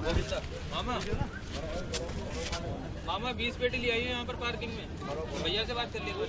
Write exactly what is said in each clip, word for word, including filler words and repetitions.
मामा, मामा, बीस पेटी ले आइए यहाँ पर पार्किंग में। भैया से बात कर लीजिए।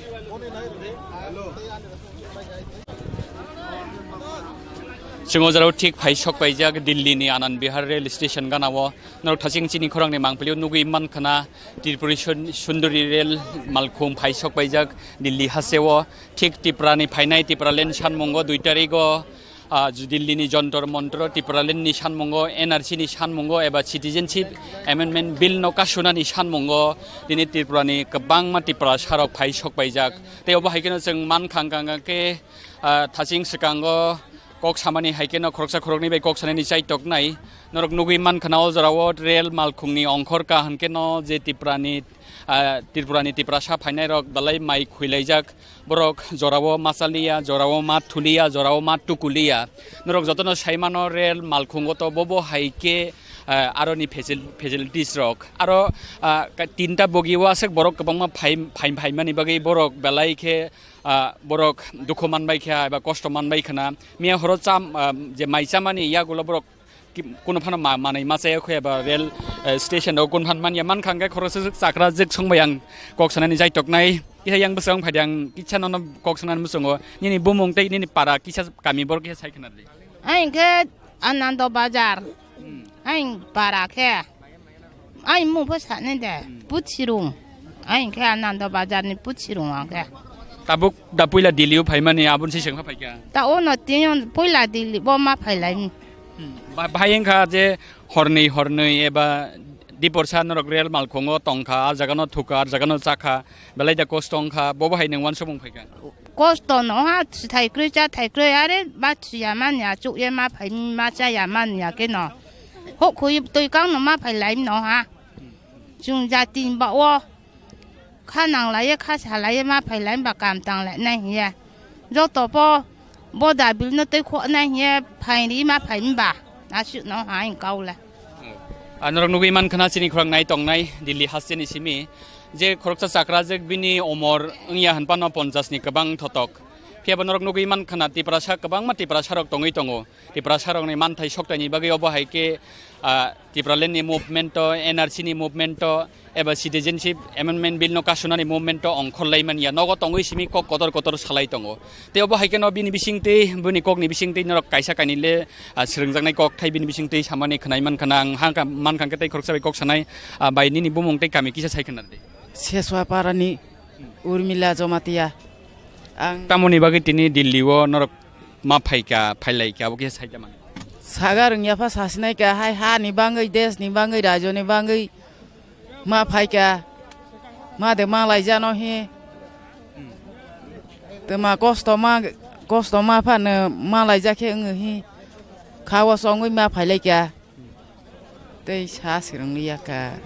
Chwng o jora o thik phai sok paijak Delhi ni Anand Vihar rail station gana o. Norok thaching chini khorang ni mangpili o nugwi man khana Tripuri Sun-, Sundari rail malkhung phai sok paijak Delhi haste o. Thik Tripura ni phainai Tipraland sanmungo dui tarik o, ah, Delhi ni Jantar Mantar o Tipraland ni sanmungo, N R C ni sanmungo eba Citizenship Amendment Bill no kasunani sanmungo tini Tripura ni kwbangma Tiprasa rok phai sok paijak. Tei obo hai kheno chwng man khang khang khe, ah, thaching swkango kok samani hai kheno khoroksa khoroknwi bai kok sanani chaitok nai. Norok nugwi man khana o jora o rail malkhung ni ongkhor ka hwn kheno je Tripura ni, ah, Tripura ni Tiprasa phainai rok belai mai khwilaijak. Borok jorao ma chaliya, jorao ma thuliya, jorao ma tukuliya. Norok jotono saimano rail malkhungo to bobo hai khe, eh, aroni facil-, facilities rok. Aro, ah, ka-, tinta bogi o aswk borok kwbangma phai, phai, phaimani bagwi borok belai khe, ah, borok dukhu manbai kha eba kosto manbai khana. Miya horo cham, ah, je mai chamani yagulo borok ki-, kuno phano ma-, manwi ma chaya kho eba rail, eh, station o kun phan manya man khang khe khoroksa jwk chakra jwk song bai ang kok sanani chaitok nai. Kisa yang bwswng phai di ang kisa nono kok sanani bwswngo. Nini bumung tei nini para kisa kami borok kisa sai khna di. Ang khe Anando Bazar. Hmm. Ang para khe. Ang mung pho sanai de. Hmm. Puchirung. Ang khe Anando Bazar ni Puchirung ang khe. Tabuk da puila Delhi o phaimani aboni si sengkha phaikha. Ta ono tini puila Delhi bo ma phailai. Hmm. Ba-, bahai wngkha je horni horni eba diporsa norok rail malkhungo tongkha, a jaga no thukha, a jaga no chakha, belai da kosto wngkha, bobo hai nwng wansukmung phaikha. Kosto no ha, thai kwrwi cha thai kwrwi, are ba thuya manya, chukye ma phai ma chaya manya khe no. Hok khoi twi kang no ma phailai no ha. Chwng jati ba o. Kha nang lai ye, kha sa lai ye, ma phai lai ba kam tang lai nai hiya. Joto po bo dabil no tei kho nai hiya, phai ri ma phai ba. Aswk no ha ang kau le. A norok nugwi man khana chini khorang nai tong nai Delhi haste ni simi. Je khoroksa chakra je bini omor wngya hwn pano ponchas ni kwbang thotok. Phiya bo norok nugwi man khana Tiprasa kwbangma Tiprasa rok tongwi tongo. Tiprasa rokni manthai soktaini bagwi obo hai khe, ah, Tipraland ni movement o, N R C ni movement o, eba Citizenship Amendment Bill no kasunani movement o ongkhor lai manya. Nogo tongwi simi kok kotor kotor salai tongo. Tei obo hai kheno bini bisingtwi, bini kokni bisingtwi norok kaisa kainwi le, ah, swrwngjaknai kok thai bini bisingtwi samani khwnai man khana ang ha ka-, man khang khe tei khoroksa bai kok sanai, ah, bai nini bumung tei kami kisa sai khna di. Seswa parani Urmila Jomatia. Ang tamoni bagwi tini Delhi o norok ma phaikha, phailaikha, abo khe saida mano. Sagar wngya pha sasinai kha, hai ha ni bangwi, desh ni bangwi, rajyo ni bangwi ma phaikha, ma de ma laijano hi. Tma kosto ma, kosto ma phano ma laijak khe wngwi hi. Kha o chongwi ma phailaikha. Tei sa swrwngli ya kha.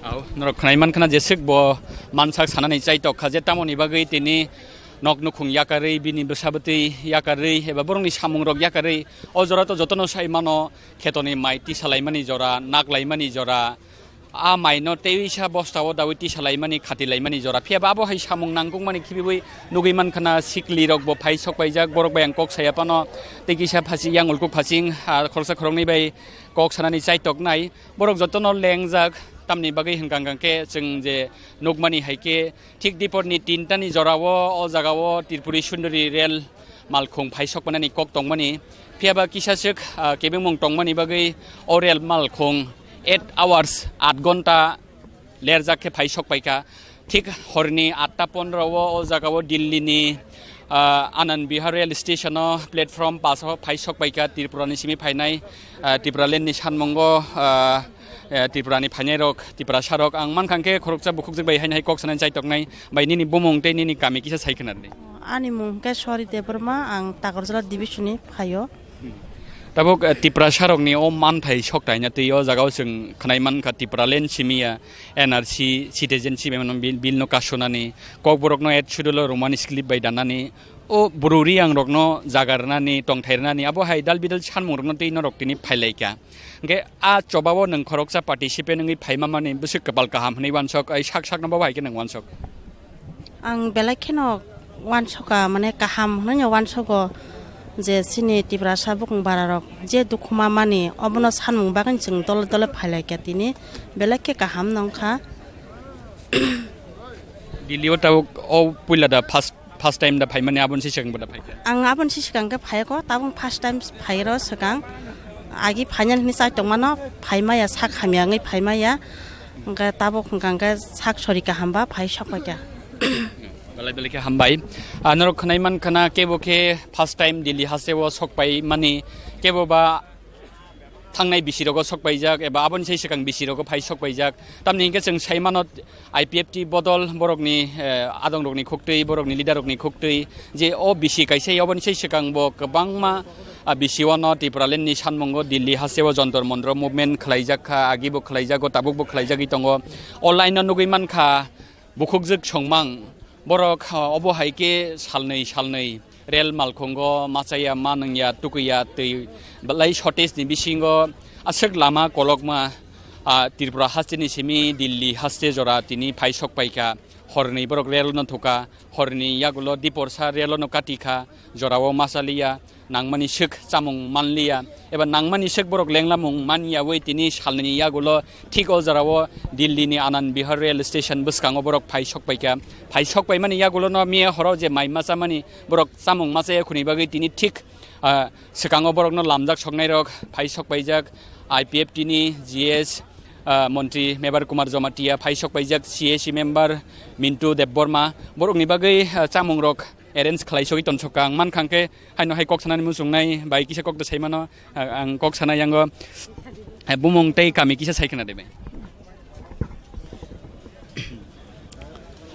Au, norok khwnai man khna jeswk bo mansak sanani chaitok kha je tamoni bagwi tini nok nukhung yakarwi, bini bwsa bwtwi yakarwi, eba borokni samung rok yakarwi, o jora to jotono sai mano khetoni mai tisa laimani jora, nak laimani jora, a mai no tei sa bosta o dawi tisa laimani, khati laimani jora. Phiya ba abo hai samung nangkukmani khibiwi nugwi man khna sikli rok bo phai sok paijak, borok bai ang kok saya pano tei kisa phasi yang ulkuk phasing, ah, khoroksa khoroknwi bai kok sanani chaitok nai. Borok jotono lengjak, tamni bagwi hwnkha hwnkha khe chwng je nukmani hai khe thik diporni tintani jorao o jagao Tripuri Sundari rel malkhung phai sokmanani kok tongmani. Phiya ba kisa swk, ah, kebengmung tongmani bagwi o rel malkhung eight hours, aat ghonta lerjak khe phai sok paikha. Thik horni atta pondro o, o jagao Delhi ni, ah, Anand Vihar rail station o platform pass o phai sok paikha Tripura ni simi phainai, ah, Tipraland ni sanmungo, ah, eh, Tripura ni phainai rok, Tiprasa rok. Ang mankha khe khoroksa bukhukjwk bai haino hai kok sanani chaitoknai bai nini bumung tei nini kami kisa sai khna di. Ani mung khe Sori Debbarma, ang Takarjala division ni phaio. Tabuk, eh, Tiprasa rokni o manthai soktaina twi o jagao chwng khwnai mankha Tipraland simi ya N R C citizenship amendment bill, bill no kasunani, Kokborok no eighth schedule o Roman script bai danani, o Bru Reang rok no jaga rwnani, tongthai rwnani, abo hai dal bidal sanmung rok no twi norok tini phailaikha. Hwnkhe a chobao nwng khoroksa participant wngwi phaima mani bwswk kwpal kaham hwnwi uansuk, ai sak sakno bo hai khe nwng uansuk. Ang belai kheno uansuka, mane kaham hwnwi no uansugo. Je chini Tiprasa bukung bararok je dukhu ma mani, obono sanmung bagwi chwng dole dole phailaikha tini, belai khe kaham nongkha. Delhi o tabuk o puila da first, first time da phaimani, aboni se swkang bo da phaikha? Ang aboni se swkang khe phaikha, tabuk first time phairo swkang. Agi final hwnwi chai tongmano, phaimaya sak hamya wngwi phaimaya. Hwnkhe tabuk hwnkha hwnkhe sak sori kaham ba phai sok paikha. Belai belai khe hambai. Ah, norok khwnai man khana kebo khe first time Delhi haste o sok pai mani, kebo ba thangnai bisi rogo sok paijak eba aboni sai swkang bisi rogo phai sok paijak. Tamni hwnkhe chwng sai mano I P F T bodol borokni, eh, adong rokni khuktwi, borokni leader rokni khuktwi je o bisi kaisa oboni sai swkang bo kwbangma, ah, bisi o no Tipraland ni sanmungo Delhi haste o Jantar Mantar movement khwlaijak kha, agi bo khwlaijago, tabuk bo khwlaijagwi tongo. O line o nugwi mankha, bukhukjwk songmang borok, ah, obo hai khe salnwi salnwi rel malkhungo machaya, ma nungya, tukuya, twi belai shortage ni bisingo aswk lama kolokma, ah, Tripura haste ni simi Delhi haste jora tini phai sok paikha. Horni borok rel no thuka, horni yagulo diporsa rel no katikha, jorao machaliya, nangmani swk chamung manliya, eba nangmani swk borok lenglamung manyawi tini salnini yagulo thik o jorao Delhi ni Anand Vihar rail station bwskango borok phai sok paikha. Phai sok paimani yagulo no miya horo je mai machamani borok chamung machaya khuni bagwi tini thik, ah, swkango borokno lamjak soknairok phai sok paijak, I P F T ni G S, ah, montri Mebar Kumar Jamatia phai sok paijak, C A C member Mintu Debbarma, borokni bagwi, ah, chamungrok arrange khlai sogwi tonsokha. Ang mankha hwnkhe haino hai kok sanani muchungnai bai kisa kok da sai mano. Ah, ang kok sana yango, eh, bumung tei kami kisa sai khna de bai.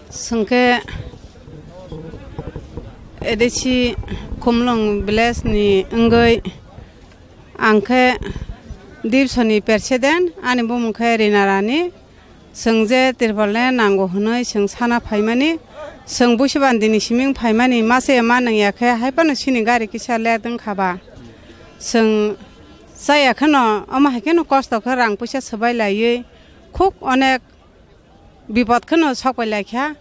Sengke A D C Khumlung village ni wngwi ang khe Dipsoni president, ani bumung khe Rina Rani. Chwng je Tripal ni nango hwnwi chwng sana phaimani, chwng busi bandini siming phaimani, masa ya ma nang ya khe hai phano chini gari kisa late wng kha ba. Chwng chaya kheno, omo hai kheno kosto khe rang puisa swbai laiwi khuk onek bipot kheno sok pai lai kha.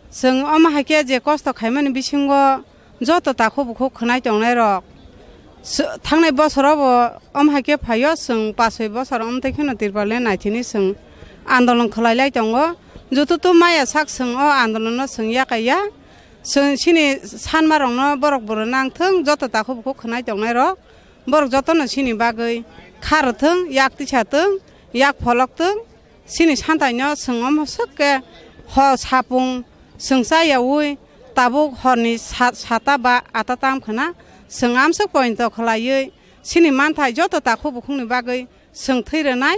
Chwng omo hai khe je kosto khaimani bisingo joto takhuk bukhuk khwnai tongnai rok. Sw-, thangnai bosoro bo omo hai khe phaio, chwng pash soi bosor omo twi kheno Tripal ni naithini chwng andolon khwlai lai tongo. Joto to maya sak chwng o andolon no chwng yakai ya. Chwng chini sanma rok no borok bwrwi nang thung, joto takhuk bukhuk khwnai tongnai rok, borok joto no chini bagwi kha rw thung, yak tisa thung, yak pholok thung. Chini santai no chwng omo swk khe hor sapung chwng cha yaui tabuk horni sa-, sata ba ata tam khna chwng amswk pointo khwlaiwi chini manthai joto takhuk bukhukni bagwi chwng thwi rwnai,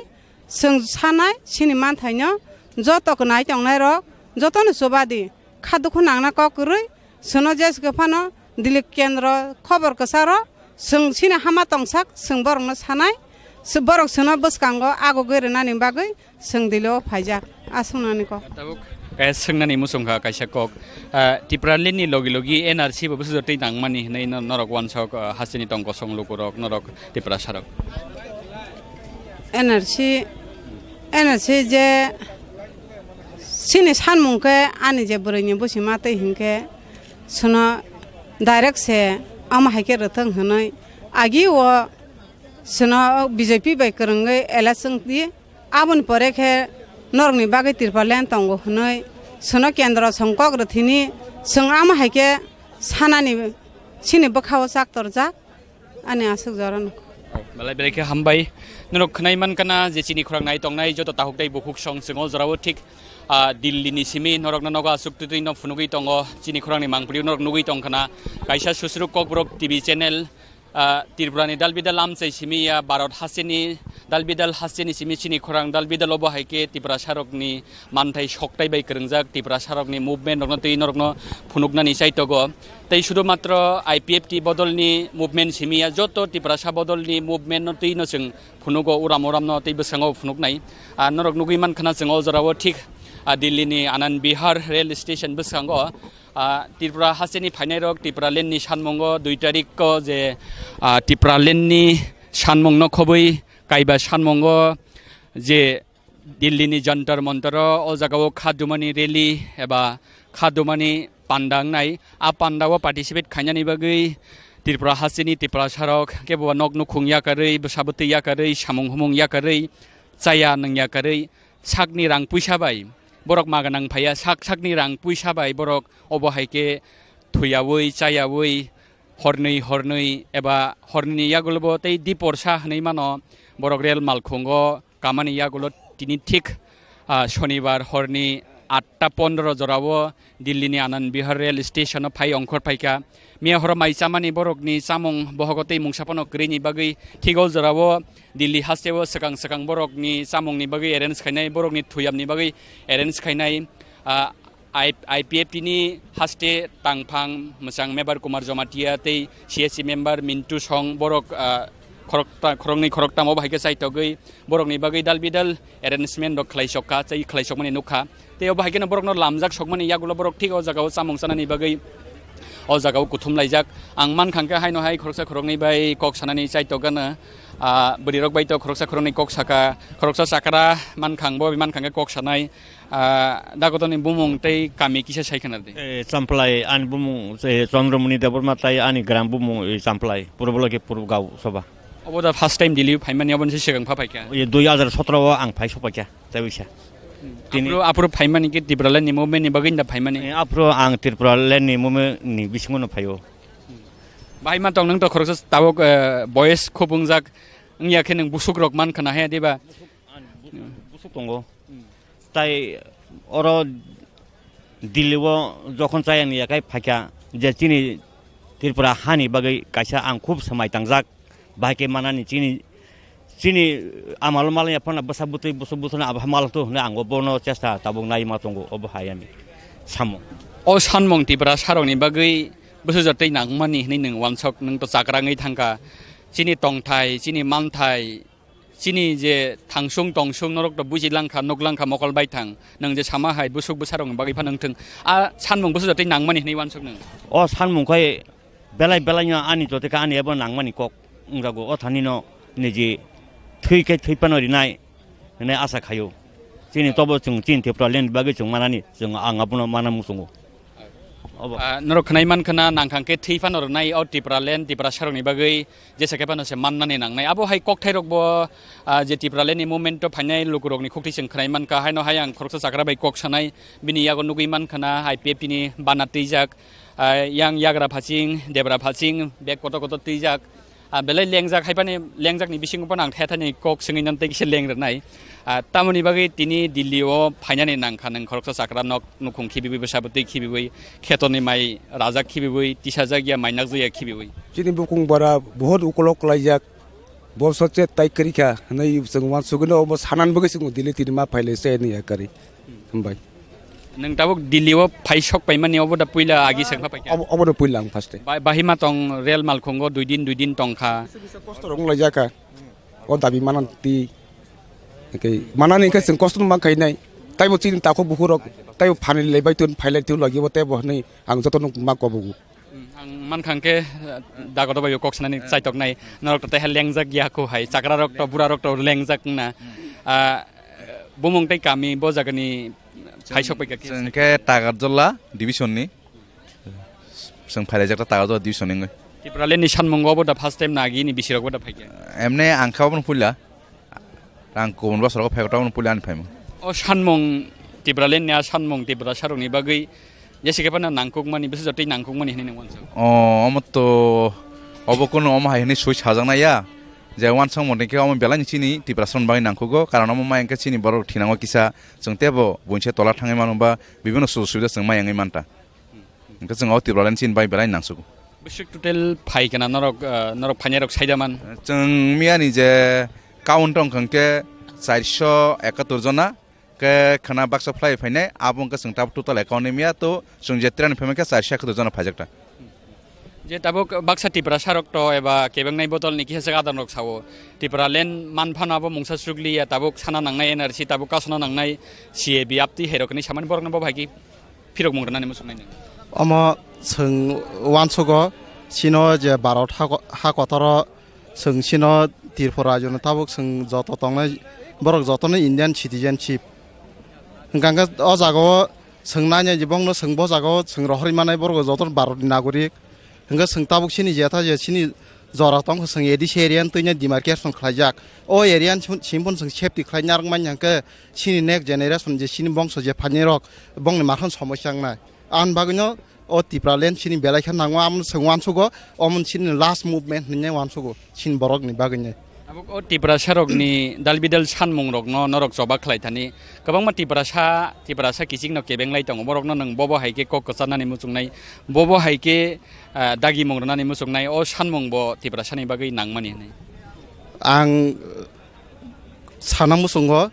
chwng sanai chini manthai no joto kwnai tongnai rok joto no chuba di. Kha dukhu nangna kok kwrwi, chwngno je swkhe phano Delhi kendro khobor kwcharo chwng chini hama tongsak, chwng borokno sanai, chw-, borok chwngno bwskango agogwi rwnani bagwi chwng Delhi o phaijak. Aswknani kok. Tabuk kaya swngnani muchung kha kaisa kok. Ah, Tipraland ni logi logi N R C bo bwsajak twi nangmani hwnwi no-, norok uansok, ah, hasteni tong kosong lukurok, norok Tiprasa rok. N R C, N R C je chini sanmung khe ani je bwrwini busi ma twi hinkhe chwngno direct se omo hai khe rwthwng hwnwi agi o chwngno B J P bai kwrwngwi election di, aboni pore khe norokni bagwi Tipraland tongo hwnwi chwngno kendro song kok rwthwini chwng omo hai khe sanani chini bwkha o chak torjak. Ani aswk jora no. Belai belai khe hambai. Norok khwnai man kana je chini khorang nai tongnai joto takhuk tei bukhuk song chwng o jorao thik, ah, Delhi ni simi norok no nogo aswk twi twi no phunugwi tongo. Chini khorang ni mangpili norok nugwi tong khna. Kaisa susuru Kokborok T V channel, ah, Tripura ni dalbidal amchai simi ya Bharat hasteni dalbidal hasteni simi chini khorang dalbidal obo hai khe Tiprasa rok ni manthai soktai bai kwrwngjak Tiprasa rokni movement rokno twi norokno phunuknani chaitogo. Tei sudu matro I P F T bodolni movement simi ya, joto Tiprasa bodolni movement no twi no chwng phunugo, uram uram no tei bwskango phunuknai. Ah, norok nugwi man khna chwng o jorao thik, ah, Delhi ni Anand Vihar rail station bwskango, ah, Tripura hasteni phainai rok Tipraland ni sanmungo dui tarik o je, ah, Tipraland ni sanmung no khobwi kaiba sanmungo je Delhi ni Jantar Mantar o, o jaga o kha dumani rally eba kha dumani panda wngnai. A panda o participate khainani bagwi Tripura hasteni Tiprasarok kebo nok nukhung yakarwi, bwsa bwtwi yakarwi, samung humung yakarwi, chaya nung yakarwi, sakni rang puisa bai borok maganang phaiya, sak sakni rang puisa bai borok obo hai khe thuyawi, chayawi, hornwi hornwi eba hornwini yagulobo tei diporsa hwnwi mano, borok rel malkhungo kamani yagulo tini thik, ah, Shonibar horni atta pondro jorao Dillini Anand Vihar rel station-o phai ongkhor phaikha. Miya horo mai chamani borokni chamung bohogo tei mungsa phano kwrwini bagwi thik o jorao Dilli hasteo swkang swkang borokni chamungni bagwi arrange khainai, borokni thuyamni bagwi arrange khainai. Ah, I-, I P F T ni haste tangphang mwchang member Kumar Jamatia tei C S C member Mintu Song borok, ah, khorokta-, khoroknwi khoroktam obo hai khe chaitogwi borokni bagwi dal bidal arrangement rok khlai sokha, chai khlai sokmani nukha. Tei obo hai kheno borokno lamjak sokmani yagulo borok thik o jagao chamung chanani bagwi o jagao kuthum laijak. Ang mankha hwnkhe haino hai khoroksa khoroknwi bai kok sanani chaitokgano, ah, bwrwirok bai to khoroksa khoroknwi kok saka, khoroksa chakra mankha ang bo mankha hwnkhe kok sanai. Ah, Dagotoni bumung tei kami kisa sai khwna di. Eh, Champlai, ani bumung, eh, Chandramoni Debbarma tai ani gram bumung, eh, Champlai, Purbo Lokhipur Gau Sabha. Obo da first time Delhi phaimani, oboni se swkang pha phaikha? Eh, dui hajar sotro o ang phai sokpaikha, tai bisa. Tini aphuru, aphuru phaimani khe Tipraland ni movement ni bagwi da phaimani? Eh, aphuru ang Tipraland ni movement ni bisingo no phaio. Bahai ma tong nang to khoroksa tabuk, eh, boyes khub wngjak wngya khe nwng busuk rok man khna he diba? Busuk tongo. Tai oro Delhi o jokhon chayang ni yakai phaikha je chini Tripura hani bagwi kaisa ang khub swmai tangjak, bahai khe manani chini, chini amalo malya phano bwsa bwtwi bwsa bwsa no abo malto hwnwi ang bono chesta tabuk nai ma tongo, obo hai ani samung. O sanmung Tripura sarokni bagwi bwsajak tei nangmani hwnwi nwng wansok, nwng to chakrangwi thangkha, chini tongthai, chini manthai, chini je thangsung tongsung norok to buji langkha, nuk langkha mokol bai thang. Nwng je sama hai busuk bwsarokni bagwi phano wngthung. A sanmung bwsajak tei nangmani hwnwi wansuk nwng. O sanmung khai belai belai no ani joto khe ani abo nangmani kok wngjago. O thani no niji thwi khe thwi phano rinai hwnwi asa khaio. Chini tobo chwng chini Tipraland bagwi chwng manani, chwng ang abono mana muchungo. Obo. Ah, norok khwnai man khna nang khang khe thwi phano rwnai o Tipraland, Tiprasarokni bagwi jesa khe phano se mannani nangnai. Abo hai kokthairokbo, ah, je Tipraland ni movement o phainai lukurokni khuktwi chwng khwnai man kha, haino hai ang khoroksa chakra bai kok sanai, bini yago nugwi man khna hai pepini bana twijak, ah, yang yagra phaching, debra phaching, bek kotor kotor twijak. Ah, belai lengjak hai phani, lengjak ni bisingo phano ang thaya thani kok swngwi nang tei kisa leng rwnai. Ah, tamoni bagwi tini Delhi o phainani nang kha nwng khoroksa chakra nok nukhung khibiwi, bwsa bwtwi khibiwi, khetorni mai rajak khibiwi, tisajak ya, mai nakjak ya khibiwi. Chini bukung bara buhut ukolok klaijak, bo soche tai kwrwi kha hwnwi chwng uansugwino omo sanan bagwi chwng Delhi tini ma phailai se nini yakarwi. Hambai. Nwng tabuk Delhi o phai sok paimani obo da puila agi sengkha paikha? Obo, obo da puila ang first e. Ba-, bahima tong rel malkhungo dui din, dui din tongkha. Bisa bisa kosto rok wnglaijak kha. O dabi manan twi. Hwnkhe manani hwnkhe chwng kosto ma khainai. Taibo chini takhuk bukhuk rok, taibo phanilai bai tun, phailai tun lagi bo teibo hwnwi ang jotono ma kobogo. Hmm, ang mankha hwnkhe, eh, dagoto bai kok sanani chaitoknai. Norok to taiha lengjak ya kho hai, chakra rok to, bura rok to lengjak wngna. Ah, bumung tei kami bo jagani phai sok paikha khe? Chwng khe Tagarjola division ni. Chwng phailaijak ta Tagarjola division ni wngwi. Tipraland ni sanmungo bo da first time na agi ni bisirok bo da phaikha? Emne ang kha obono puila. Ang kubun bosorogo phai khe tabukno puila ani phaimung. O sanmung Tipraland ni, a sanmung Tiprasarokni bagwi jesa khe phano nangkukmani, bwsajak tei nangkukmani hinwi nwng uansuk? O, omo to, obo kunu omo hai hinwi swi sajaknai ya, je uansukmung hwnkhe omo belai ni chini Tiprasarokni bagwi nangkugo, karon omo ma hwnkhe chini borok thinango kisa chwng teibo buinse tola thangwi mano ba bibino sujog subida chwng ma wngwi manta. Hwnkhe chwng o Tipraland chini bai belai nangsugo. Bwswk total phai kana norok, ah, norok phainairok saida man? Chwng miyani je count wngkha hwnkhe chairso ekattor jona, khe khwna baksa phlai phainai, abo wngkha chwng tabuk total account ni miya to chwng je trani phaimai khe chairso ekattor jona phaijakta. Je tabuk baksa Tiprasarok to eba kebengnai bodol ni kisa se adon rok sao. Tipraland man phano abo mungsa sukliya, tabuk sana nangnai N R C, tabuk kasona nangnai C A B aptwi hai rok hinwi samani borok no bo hai khe phirokmung rwnani muchungnai nwng? Omo chwng uansugo, chino je Bharat ha ko-, ha kotoro chwng chino Tripura rajyo no tabuk chwng joto tongnai borok jotono Indian citizenship. Hwnkha hwnkhe o jagao chwng nainai je bongno chwng bo jagao chwng rohorwi manai borok joto Bharat ni nagorik. Hwnkhe chwng tabuk chini jeta je chini jora tongkha, chwng A D C area ni twino demarcation khlaijak. O area ni sim-, simphon chwng safety khlai narwk manya hwnkhe chini next generation je chini bongso je phainai rok bongni mathang somosya wngnai. Ani bagwino o Tipraland chini belai khe nango, amoni chwng uansugo, omo chini last movement hinwi uansugo chini borokni bagwino. Tabuk o Tiprasa rokni dalbidal sanmung rokno norok choba khlai thani, kwbangma Tiprasa, Tiprasa kiching no kebeng lai tongo, borokno nwng bobo hai khe kok kwcharnani muchungnai, bobo hai khe, ah, dagimung rwnani muchungnai, o sanmung bo Tiprasani bagwi nangmani hinwi. Ang sana muchungo,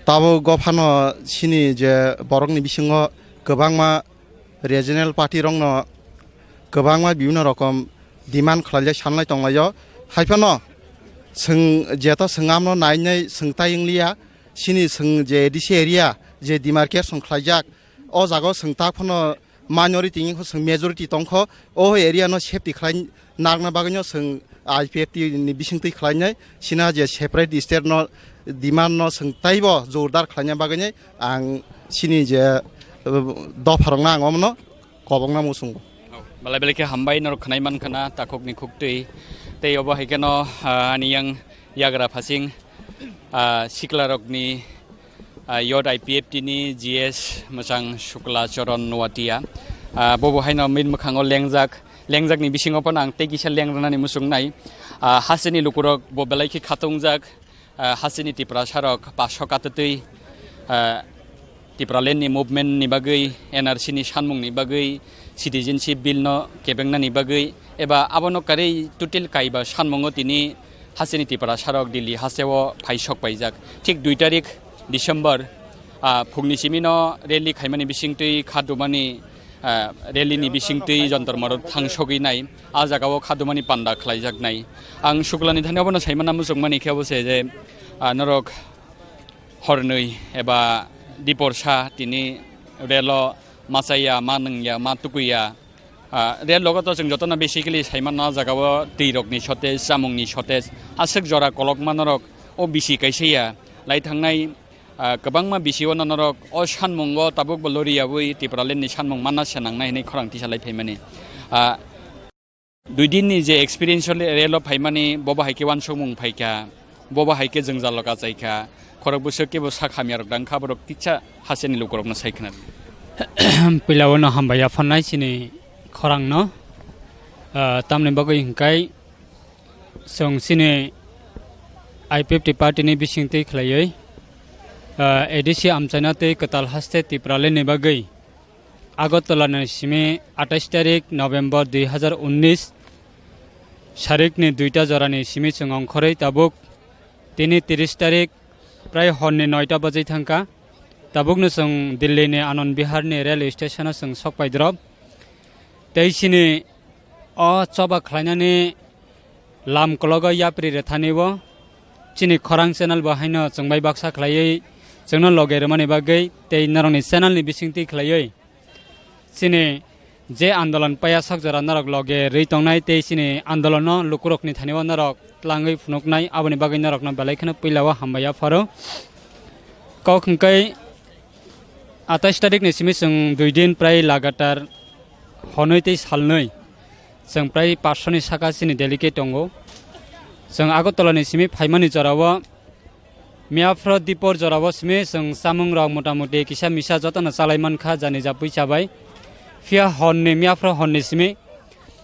tabuk gophano chini je borokni bisingo kwbangma regional party rokno kwbangma bibhinno rokom demand khlaijak sanlai tonglaio. Haiphano chwng jeto chwng amno nainai chwng tai wngliya, chini chwng je A D C area je demarcation khlaijak, o jagao chwng tak phano minority wngkha, chwng majority tongkha, o area no safety khlai narwkna bagwino chwng I P F T ni bisingtwi khlainai, china je separate state no demand no chwng taibo jordar khlaina bagwino ang chini je, uh, dopharokno ang omono kobokna muchungo. Belai belai khe hambai norok khwnai mankha na takhukni khuktwi. Tei obo hai kheno, ah, ani yang yagra phasing, ah, siklarokni, ah, yot I P F T ni G S mwchang Shukla Charan Noatia. Ah, bobo haino min mwkhango lengjak, lengjakni bisingo phano ang tei kisa lengrwnani muchungnai. Ah, hasteni lukurok bo belai khe khatungjak. Ah, hasteni Tiprasarok paso katwtwi, ah, Tipralandni movement ni bagwi, N R C ni sanmungni bagwi, Citizenship Bill no kebengnani bagwi, eba abono karwi total kaiba sanmungo tini hasteni Tiprasarok Delhi hasteo phai sok paijak. Thik dui tarik December, ah, phungni simi no rally khaimani bisingtwi kha dumani, ah, rally ni bisingtwi Jantar Mantar thang sogwi nai, ah jagao kha dumani panda khlaijaknai. Ang Shuklani thani obono saimana muchungmani khe obo se je, ah, norok hornwi eba diporsa tini relo ma chaya, ma nungya, ma tukuya. Ah, rel logo to chwng jotono basically saimanno, ah jagao twi rokni shortage, chamungni shortage, aswk jora kolokma norok o bisi kaisa ya lai thangnai, ah, kwbangma bisi o norok o sanmungo tabukbo loriyawi Tipralandni sanmung manna se nangnai hinwi khorang tisa lai phaimani. Ah, Dui din ni je experience le relo phaimani, bobo hai khe uansukmung phaikha, bobo hai khe jwngjal rok achaikha, khorok bwswk kebo sak hamya rok dangkha, borok kisa hasteni lukurokno sai khna. Puila o no hambai yaphannai chini khorang no, ah, tamni bagwi hwnkhe chwng chini I P F T party ni bisingtwi khlaiwi, ah, A D C amchaina tei kwtal haste Tipraland ni bagwi Agartala ni simi atais tarik November dui hazar unnis, sarik ni duita jora ni simi chwng ongkhorwi tabuk tini tris tarik prai hor ni noita bajwi thangkha. Tabuk no chwng Delhi ni Anand Vihar ni railway station o chwng sok pai drop. Tei chini o choba khlainani lam kologo yapri rwthani o chini khorang channel bo haino chwng bai baksa khlaiwi chwngno loge rwmani bagwi tei norokni channel ni bisingtwi khlaiwi chini je andolon paya sok jora norok loge rwi tongnai tei chini andolon no lukurokni thani o norok tlangwi phunuknai, aboni bagwi norokno belai kheno puila o hambai yapharo. Kok hwnkhe atais tarik ni simi chwng dui din prai lagatar honwi tei salnwi chwng prai patsho ni saka chini delegate tongo. Chwng Agartala ni simi phaimani jorao miyaphro dipor jorao simi chwng chamung rok motamuti kisa misa jotono chalai mankha jani japui chabai. Phiya hor ni, miyaphro hor ni simi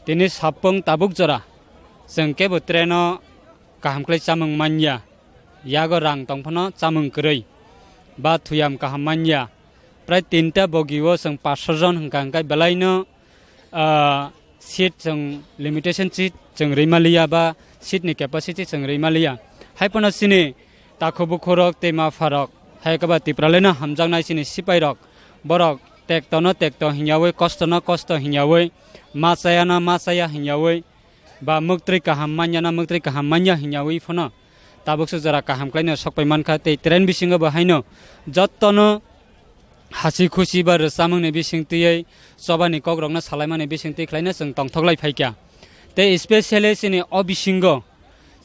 tini sapung tabuk jora chwng kebo train o kaham khlai chamung manya, yago rang tong phano chamung kwrwi ba thuyam kaham manya. Prai tinta bogi o chwng patsho jon hwnkha, hwnkhe belai no, ah, seat chwng limitation seat chwng rwi maliya ba seat ni capacity chwng rwi maliya. Hai phano chini takhu bukhu rok tei ma pha rok, hai khe ba Tipraland no hamjaknai chini sipai rok, borok tekto no tekto hingyawi, kosto no kosto hingyawi, ma chaya no ma chaya hingyawi, ba mwktwi kaham manya na mwktwi kaham manya hingyawi phano tabuk se jora kaham khlaino sokpai mankha tei train bisingo bo haino jottono hasi khusi ba rwchamungni bisingtwi chobani kokrokno salaimani bisingtwi khlaino chwng tongthok lai phaikha. Tei specially chini o bisingo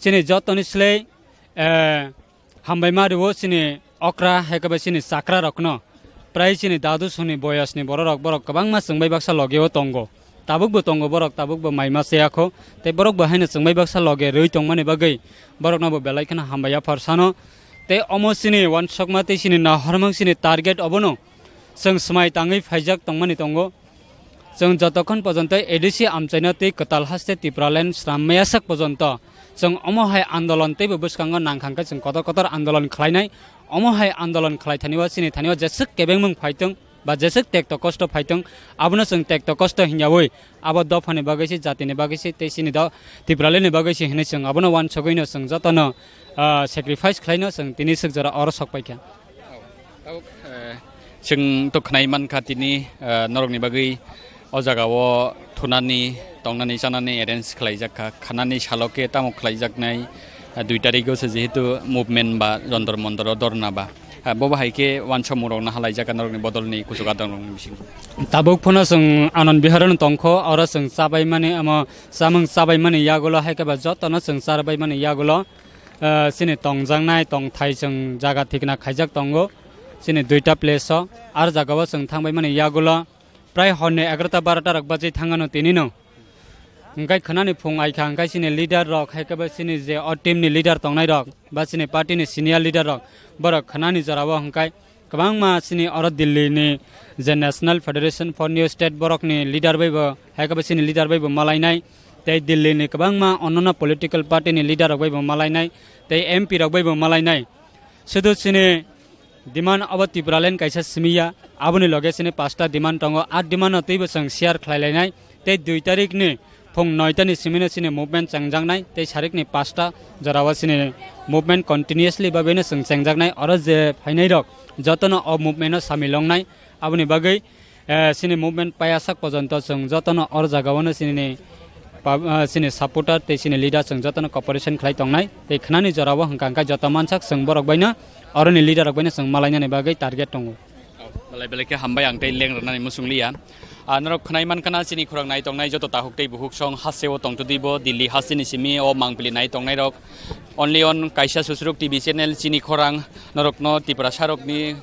chini jottoni slai, eh, hambai ma rwo chini okra, hai khe bai chini chakra rokno. Prai chini dadu songni boyosni bororok, borok kwbangma chwng bai baksa logeo tongo. Tabukbo tongo borok, tabukbo mai ma chaya kho. Tei borokbo haino chwngbai baksa loge rwi tongmani bagwi borokno bo belai kheno hambai yaphar sano. Tei omo chini uansukma tei chini nahormung chini target obono chwng swmai tangwi phaijak tongmani tongo. Chwng jotokhon pojonto A D C amchaino tei kwtal haste Tipraland swnam maya sak pojonto chwng omo hai andolon teibo bwskango nang kha hwnkhe chwng kotor kotor andolon khlainai. Omo hai andolon khlai thani o chini thani o jeswk kebengmung phaitwng ba jeswk tekto kosto phaitwng, abono chwng tekto kosto hinyawi abo dophani bagwi se, jatini bagwi se tei chini do Tipralandni bagwi se hinwi chwng abono uansugwino chwng jotono, ah, sacrifice khlaino chwng tini swk jora oro sok paikha. Tabuk, eh, chwng to khwnai mankha tini, eh, norokni bagwi o jagao thunani, tongnani, chanani arrange khlaijak kha, khanani salo khe tamo khlaijaknai, eh, dui tarikgo se jehetu movement ba jontor montoro dhorna ba, eh, bo bahai khe uansukmungrokno halaijak kha norokni bodolni kuchuk adongrokni bisingo. Tabuk phano chwng Anand Viharno tongkho, oro chwng chabaimani, omo chamung chabaimani yagulo hai khe ba jotono chwng chabaimani yagulo, eh, chini tongjaknai tongthai chwng jaga thikna khaijak tongo, chini duita place o. Ar jagao chwng thangbaimani yagulo prai horni egarota barota rok bajwi thangano tinino. Hwnkhe khwnani phung aikha hwnkhe chini leader rok hai khe bo chini je o team ni leader tongnai rok ba chini party ni senior leader rok, borok khwnani jorao hwnkhe kwbangma chini oro Delhi ni je National Federation for New State borokni leader bai bo, hai khe bo chini leader bai bo malainai, tei Delhi ni kwbangma onnono political party ni leader rok bai bo malainai, tei M P rok bai bo malainai. Sudu chini demand abo Tipraland kaisa simi ya, aboni loge chini pasta demand tongo, a demand no teibo chwng share khlai lainai, tei dui tarik ni phung noita ni simi no chini movement chengjaknai, tei sarik ni pasta jorao chini movement continuously bagwi no chwng chengjaknai, oro je phainai rok jotono o movement o samil wngnai, aboni bagwi, eh, chini movement paiyasak pojonto chwng jotono or jagao no chini pub-, ah, chini supporter tei chini leader chwng jotono cooperation khlai tongnai, tei khwnani jorao hwnkha hwnkhe joto mansak chwng borok baino, oroni leader rok baino chwng malainani bagwi target tongo. Belai belai khe hambai ang tei leng rwnani muchung liya. Ah, norok khwnai mankha na chini khorang nai tongnai joto takhuk tei bukhuk song hasteo tongtwtwi bo Delhi hasteni simi o mangpili nai tongnai rok. Only on kaisa Susruk T V channel chini khorang norokno Tiprasa rokni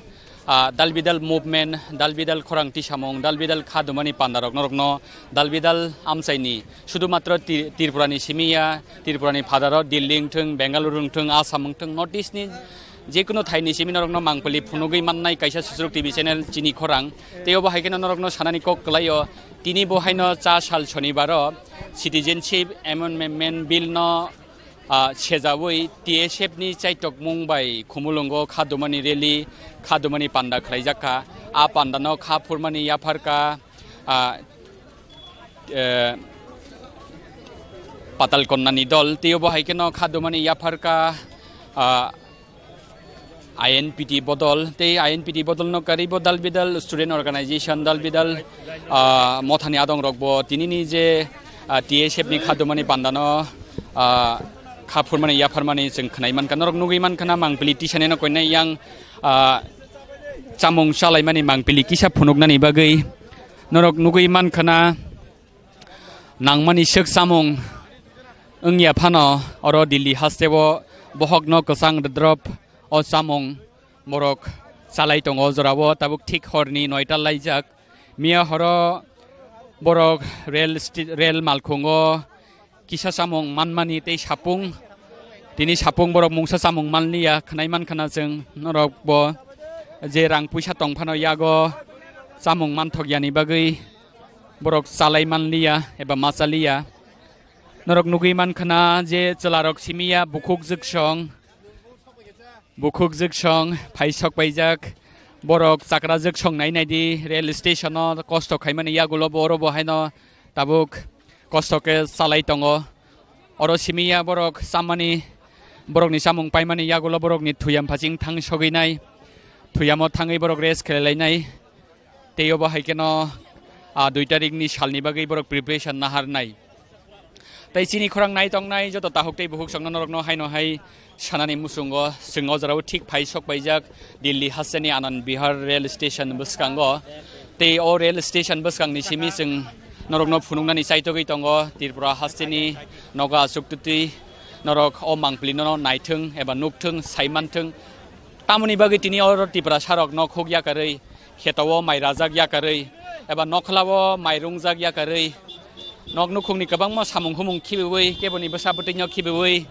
ah, dal bidal movement, dal bidal khorang tisamung, dal bidal kha dumani panda rok norokno dal bidal amchaini sudu matro Tri-, Tripura ni simi ya, Tripura ni phadaro Delhi wngthung, Bengaluru wngthung, Assam wngthung, North East ni jekunu thai ni simi norokno mangpili phunugwi mannai kaisa Susruk T V channel chini khorang. Tei obo hai kheno norokno sanani kok kwlaio, tini bo haino cha sal Shonibaro Citizenship Amendment Bill no ah, sejaui T S F ni chaitokmung bai Khumulwngo kha dumani rally, kha dumani panda khlaijak kha. A panda no kha phurmani yaphar kha, ah, eh, Patal Konna ni dol. Tei obo hai kheno kha dumani yaphar kha, ah, I N P T bodol, tei I N P T bodol no karwi bo dal bidal student organization, dal bidal, ah, mothani adong rok bo tinini je, ah, T S F ni kha dumani panda no, ah, kha phurmani yapharmani chwng khwnai mankha. Norok nugwi mankha na mangpili tisani no koinai yang, ah, chamung chalaimani mangpili kisa phunuknani bagwi norok nugwi mankha na nangmani swk chamung wngya phano oro Delhi hasteo bohokno kwchang rwdrop o chamung borok chalai tongo o jorao tabuk thik horni noita laijak. Miya horo borok rail sti-, rail malkhungo kisa chamung manmani tei sapung, tini sapung borok mungsa chamung manliya khwnai mankha na chwng norok bo je rang puisa tongphano yago chamung manthok yani bagwi borok chalai manliya eba ma chaliya. Norok nugwi mankha na je chwlarok simiya bukhuk jwksong, bukhuk jwksong phai sok paijak. Borok chakra jwksong nai nai di rail station o kosto khaimani yagulo bo oro bo haino tabuk kosto khe chalai tongo. Oro simiya borok chamani, borokni chamung paimani yagulo borokni thuyam phaching thang sogwi nai, thuyamo thangwi borok rest khlai lai nai. Tei obo hai kheno, ah, dui tarikni salni bagwi borok preparation nahar nai. Tei chini khorang nai tongnai joto takhuk tei bukhuk songno norokno haino hai sanani muchungo chwng o jorao thik phai sok paijak Delhi hasteni Anand Vihar rail station bwskango. Tei o rail station bwskangni simi chwng norokno phunuknani chaitogwi tongo Tripura hasteni nogo achuktwi norok o mangpili no naithwng eba nukthwng, saimanthwng. Tamoni bagwi tini oro Tiprasa rokno khuk yakarwi kheto o mai rajak yakarwi eba nokhlao mairungjak yakarwi, nok nukhungni kwbangma samung humung khibiwi, keboni bwsa bwtwino khibiwi,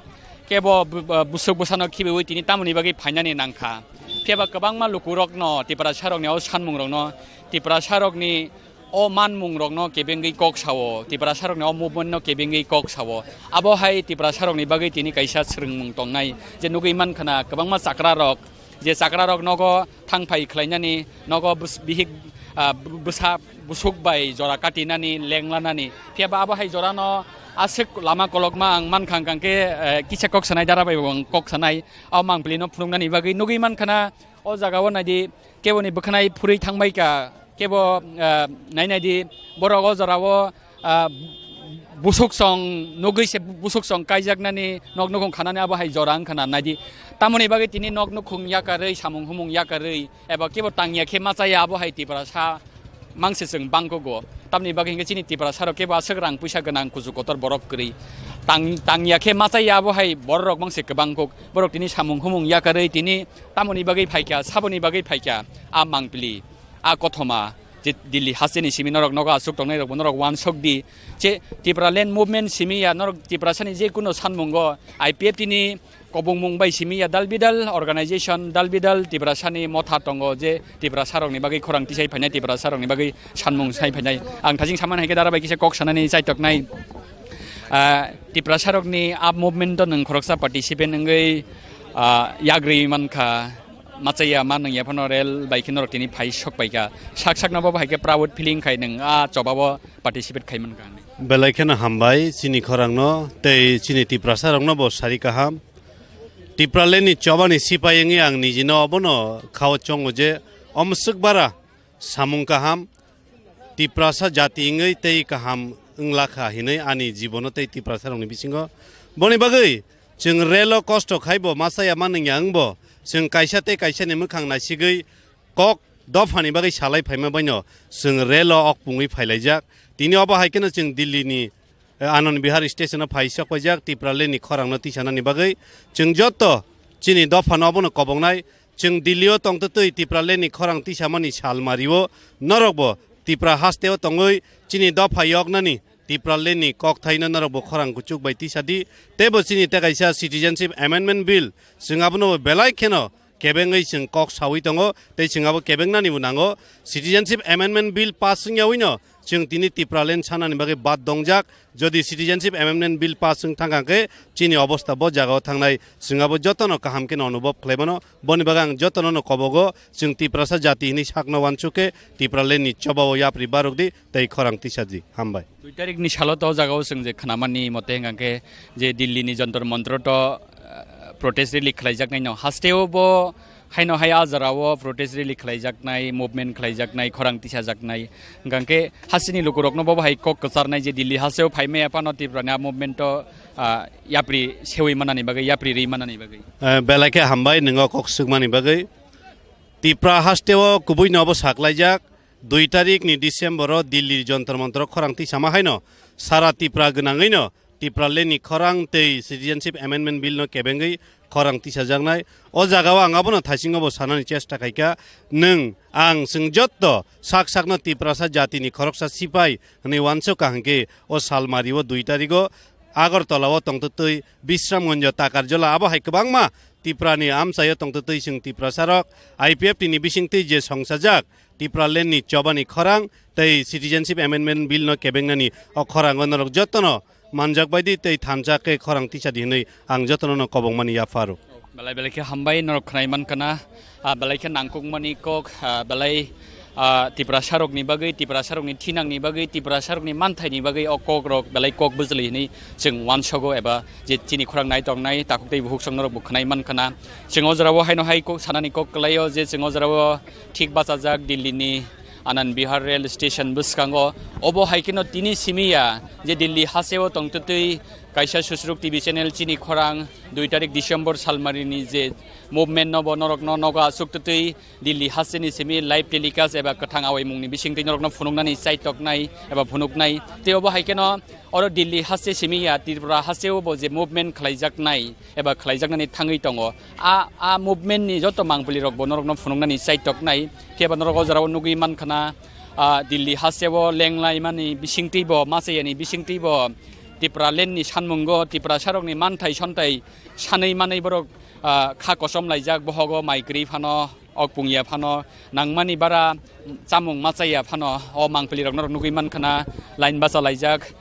kebo bu-, bu-, busuk bwsano khibiwi tini tamoni bagwi phainani nangkha. Phiya ba kwbangma lukurokno, Tiprasarokni o sanmungrokno, Tiprasarokni o manmungrokno kebengwi kok sao, Tiprasarokni o movement-no kebengwi kok sao. Abo hai Tiprasarokni bagwi tini kaisa swrwngmung tongnai, je nugwi mankha na kwbangma chakrarok, je chakrarok nogo thangphai khlainani, nogo bwswk bihik, ah, bwsa bwswk bai jora katinani, lenglanani. Phiya ba abo hai jorano aswk lama kolokma ang mankha, hwnkha khe, eh, kisa kok sanai dara bai bo ang kok sanai, o mangpili no phunuknani bagwi nugwi mankha na, o jaga o naidi keboni bwkhanai phurwi thangbai ka, kebo, ah, nai naidi borok o jora o, ah, busuk song nugwi se busuk song kaijaknani nok nukhung khanani abo hai jora wngkha na naidi. Tamoni bagwi tini nok nukhung yakarwi, samung humung yakarwi, eba kebo tangya khe machaya abo hai Tiprasa mangse chwng bangkuk o. Tamoni bagwi hinkhe chini Tiprasarok kebo aswk rang puisa gwnang kuchuk kotor borok kwrwi. Tang-, tangya khe machaya abo hai bororok mangse kwbangkuk. Borok tini samung humung yakarwi tini tamoni bagwi phaikha, saboni bagwi phaikha a mangpili. A kothoma je Delhi hasteni simi norok nogo aswk tongnairokbo norok uansuk di. Je Tipraland movement simi ya norok Tiprasani je kuno sanmungo I P F T ni kobongmung bai simi ya dal bidal organization, dal bidal Tiprasani motha tongo je Tiprasarokni bagwi khorang tisai phainai, Tiprasarokni bagwi sanmung sai phainai. Ang thajing samani hai khe dara bai kisa kok sanani chaitoknai. Ah, Tiprasarokni a movement o nwng khoroksa participant wngwi, ah, yagrwi mankha. Machaya ma nwng yaphano rel bai khe norok tini phai sok pai kha. Sak sakno bo hai khe proud feeling khai nwng a choba o participate khai mankha hinwi. Belai kheno hambai chini khorangno tei chini Tiprasarokno bo sari kaham. Tipraland ni chobani sipai wngwi ang nijino obono khao chongo je omswk bara samung kaham. Tiprasa jati wngwi tei kaham wngla kha hinwi ani jibono tei Tiprasarokni bisingo. Boni bagwi chwng relo kosto khaibo machaya manwngya wngbo chwng kaisa tei kaisani mwkhang naisigwi kok dophani bagwi salai phaima baino chwng relo okpungwi phailaijak. Tini obo hai kheno chwng Dillini, eh, Anand Vihar station o phai sok paijak Tipralandni khorangno tisanani bagwi. Chwng joto chini dophano obono kobongnai. Chwng Delhi o tongtwtwi Tipralandni khorang tisamani salmario norokbo Tipra hasteo tongwi chini dopha yoknani Tipralandni kokthaino norokbo khorang kuchuk bai tisadi. Teibo chini tei kaisa Citizenship Amendment Bill, chwng abono belai kheno kebengwi chwng kok saui tongo tei chwng abo kebengnanibo nango. Citizenship Amendment Bill pass wngyaui no chwng tini Tipraland sanani bagwi bad dongjak. Jodi Citizenship Amendment Bill pass wng thangkha khe chini obosta bo jagao thangnai, chwng abo jotono kaham khe no onubhob khlaimano. Boni bagwi ang jotono no kobogo, chwng Tiprasa jati hinwi sakno uansuk khe Tipralandni chobao yapri barok di tei khorang tisa di. Hambai. Dui tarikni salo to o jagao chwng je khnamani mote hwnkha khe je Dillini Jantar Mantar to, eh, protest rally khlaijaknai no hasteo bo haino hai a jora o protest rally khlaijaknai, movement khlaijaknai, khorang tisajaknai. Hwnkha khe hasteni lukurokno bo hai kok kwcharnai je Delhi hasteo phaimaya phano Tiprani a movement o, ah, yapri sewi manani bagwi, yapri rwi manani bagwi. Eh, belai khe hambai nwng o kok swkmani bagwi. Tipra hasteo kubui no bo saklaijak, dui tarikni December o Delhi Jantar Mantar o khorang tisama haino sara Tipra gwnangwi no Tipralandni khorang tei Citizenship Amendment Bill no kebengwi khorang tisajaknai. O jagao ang abono thaisingo bo sanani chesta khaikha, nwng ang chwng jotto sak sakno Tiprasa jatini khoroksa sipai hwnwi uansuk kaham khe o salmario dui tarigo Agartala o tongtwtwi Bisramganj Takarjala abo hai kwbangma Tiprani amchaio tongtwtwi chwng Tiprasarok I P F T ni bisingtwi je songsajak Tipralandni chobani khorang tei Citizenship Amendment Bill no kebengnani o khorango norok jotono manjak baidi tei thansa khe khorang tisadi hinwi ang jotono no kobongmani yapharo. Belai belai khe hambai norok khwnai mankha na, ah, belai khe nangkukmani kok, ah, belai, ah, Tiprasarokni bagwi, Tiprasarokni thinangni bagwi, Tiprasarokni manthaini bagwi o kokrok belai kok bwchwlwi hinwi chwng uansogo eba je chini khorang nai tongnai takhuk tei bukhuk song norok bo khwnai mankha na. Chwng o jorao haino hai kok sanani kok kwlaio je chwng o jorao thik bachajak Dillini Anand Vihar rail station bwskango. Obo hai kheno tini simi ya je Delhi hasteo tongtwtwi kaisa susruk T V channel chini khorang dui tarik December salmarini je movement no bo norokno nogo aswk twtwi Delhi hasteni simi live telecast eba kwthang awaimungni bisingtwi norokno phunuknani chaitoknai eba phunuknai. Tei obo hai kheno oro Delhi haste simi ya Tripura hasteo bo je movement khlaijaknai eba khlaijaknani thangwi tongo. A, a movement ni joto mangpili rok bo norokno phunuknani chaitoknai. Phiya ba norok o jorao nugwi mankha na, Ah, Delhi hasteo lenglaimani bisingtwibo, machayani bisingtwibo Tipraland ni sanmungo Tiprasarokni manthai sonthai sanwi manwi borok, ah, kha kosom laijak, bohogo mai kwrwi phano, ok pungya phano, nangmani bara chamung machaya phano, o mangpili rok norok nugwi mankha na, line bacha laijak.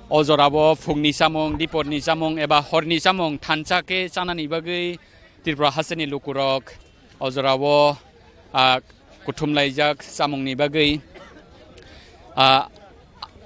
O jorao phungni chamung, diporni chamung eba horni chamung thansa khe chanani bagwi Tripura hasteni lukurok o jorao, ah, kuthum laijak chamungni bagwi. Ah,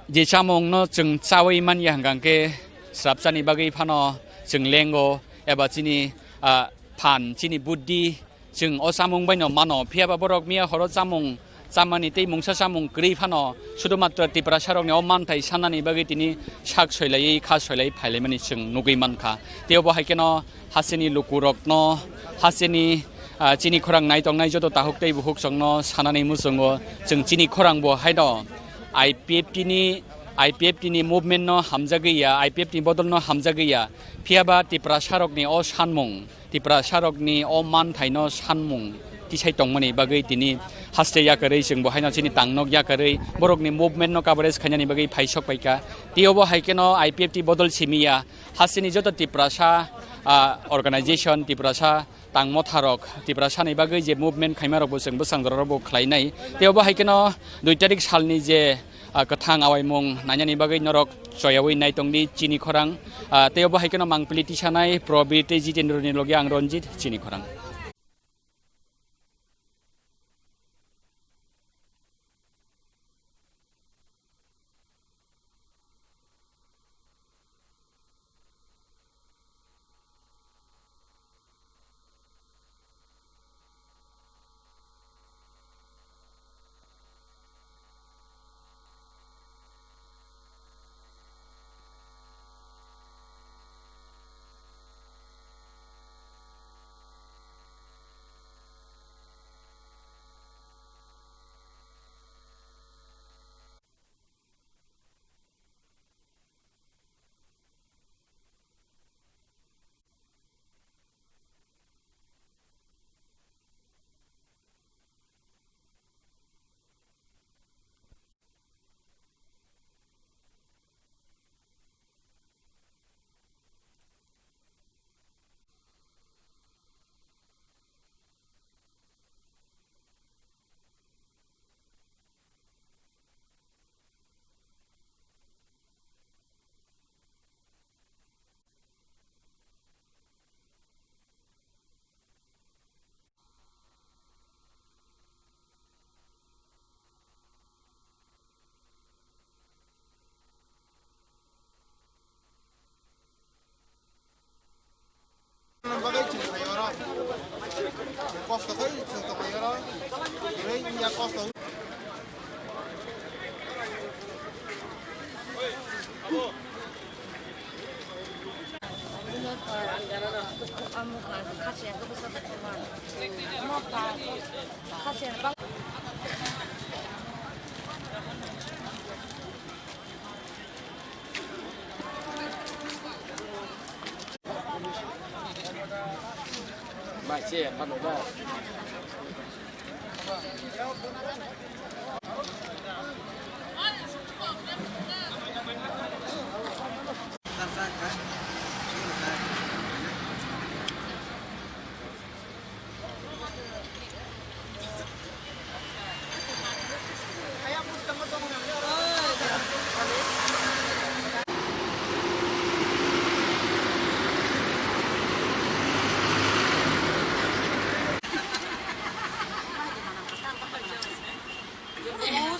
je chamungno chwng chawi manya hwnkha khe srapsani bagwi phano chwng lengo eba chini, ah, phan, chini buddhi chwng o chamung baino mano. Phiya ba borok miya horo chamung chamani tei mungsa chamung kwrwi phano sudhumatro Tiprasarokni o manthai sanani bagwi tini sak soilaiwi kha soilaiwi phailaimani chwng nugwi mankha. Tei obo hai kheno hasteni lukurokno, hasteni, ah, chini khorang naitongnai joto tahuk tei buhuk chwngno sanani muchungo chwng chini khorang bo haino I P F T ni, I P F T ni movement no hamjagwi ya, I P F T ni bodol no hamjagwi ya. Phiya ba Tiprasarokni o sanmung, Tiprasarokni o manthaino sanmung tisai tongmani bagwi tini haste yakarwi chwng bo haino chini tangnok yakarwi borokni movement no coverage khainani bagwi phaisok paikha. Tei obo hai kheno I P F T bodol simi ya, hasteni joto Tiprasa, ah, organization, Tiprasa tangmotharok, Tiprasani bagwi je movement khaimarokbo chwng bwsang jorarokbo khlainai. Tei obo hai kheno dui tarik salni je, ah, kwthang awaimung nainani bagwi norok choyawi naitongdi chini khorang. Ah, tei obo hai kheno mangpili tisanai Probir tei Jitendra ni logi ang Ranjit chini khorang.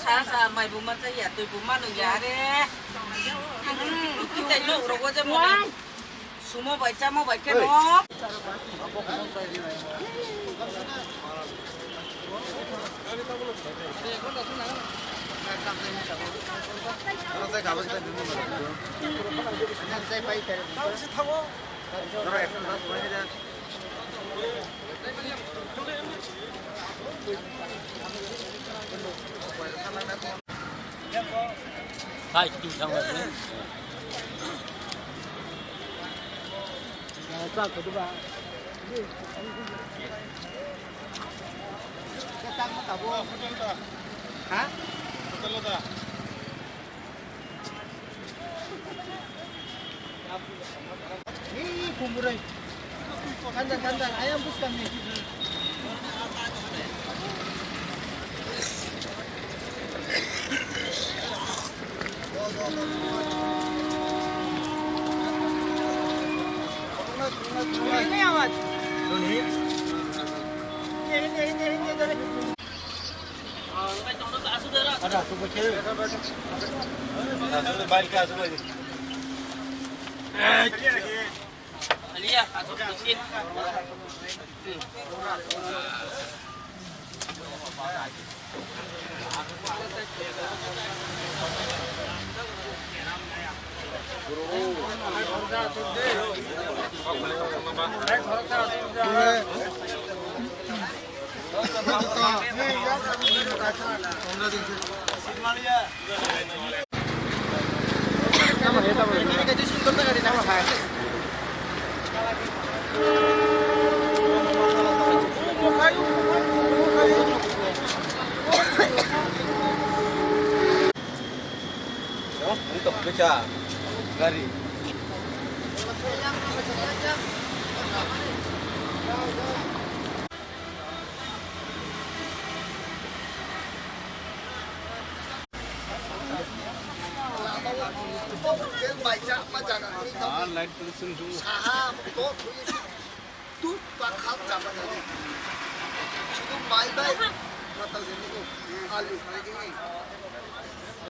Sa sa mai bu ma cha ya, tui bu ma nung ya re. Hmm, kita lo ro go je mo. Sumo bai, chamo bai khe no. Hai, kiting thang ba ni. Ha? Kandar, kandar, ayam buskang ni. Gari.